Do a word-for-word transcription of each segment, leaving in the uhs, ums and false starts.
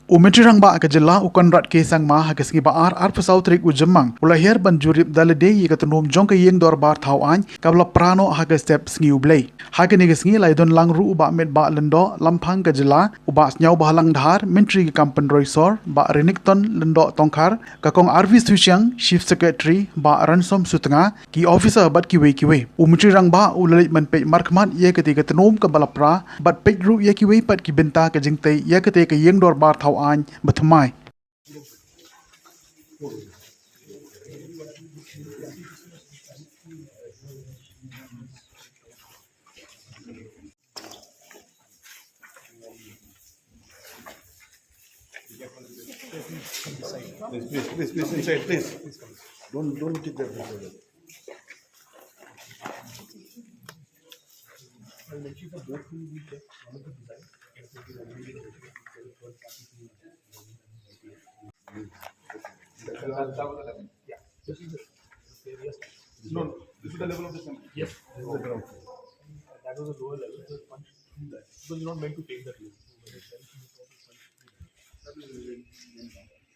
U Myntri Rangbah ka jylla u Conrad K Sangma ha ka sngi ba ar arphew saw tarik u Jymmang u la hiar ban jurip da lade ïa ka tnum jong ka ïing dorbar thaw aiñ kaba la pra noh ha ka step Sngi U Blei. Ha kane ka sngi la ïadon lang ruh u Bah Metbah Lyngdoh Lamphang ka jylla, u Bah Sniawbhalang Dhar, Myntri ka kam pynroi sor, Bah Renikton Lyngdoh Tongkhar, ka Kong R V Suchiang, Chief Secretary, Bah Ransom Sutnga, ki officer bad kiwei kiwei. U Myntri Rangbah u la leit ban peit markhmat ïa katei ka tnum kaba la pra bad peit ruh ïa kiwei pat ki bynta ka jingtei ïa katei ka ïing dorbar thaw aiñ ba thymmai. Please, please, please, please, inside, please. Don't, don't keep that picture. I'll mention the both will be checked, one of the design. Yeah, this is the, yes. No, this is the level of the cement. Yes, this is the ground. That was a lower level, so it was not meant to take that load.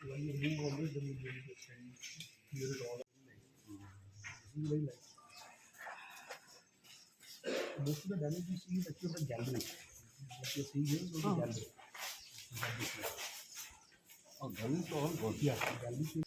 When you move on this, then you need to extend, clear it all. This is very nice. Most of the damage you see is actually on the gallery. What you're seeing here is on the gallery. Oh, gallery is all gone. Yeah, gallery is